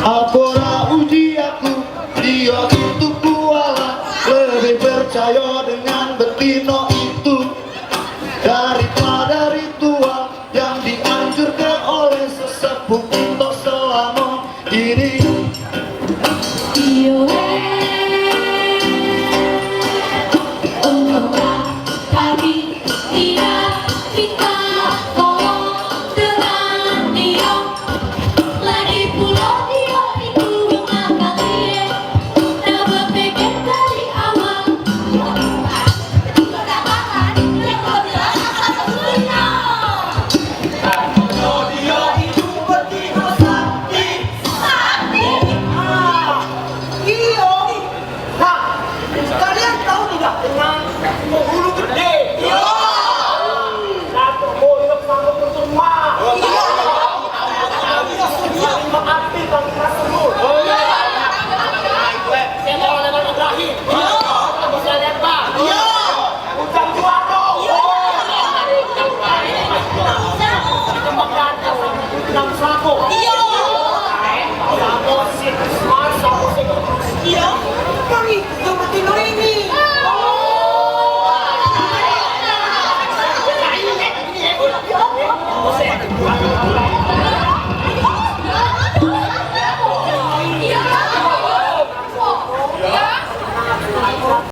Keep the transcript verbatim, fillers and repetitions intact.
Apo dak uji aku, dio itu kualah, lebih percayo dengan betino itu daripada ritual yang dianjurkan oleh sesepuh kito selamo ini. Iyo, eh, untuk kami tidak minta tolong dengan dio. Lagi pulo dio itu ngakal dio, dah bepikir dari awal. Iyo. Nah, kalian tahu tidak dengan penghulu gede?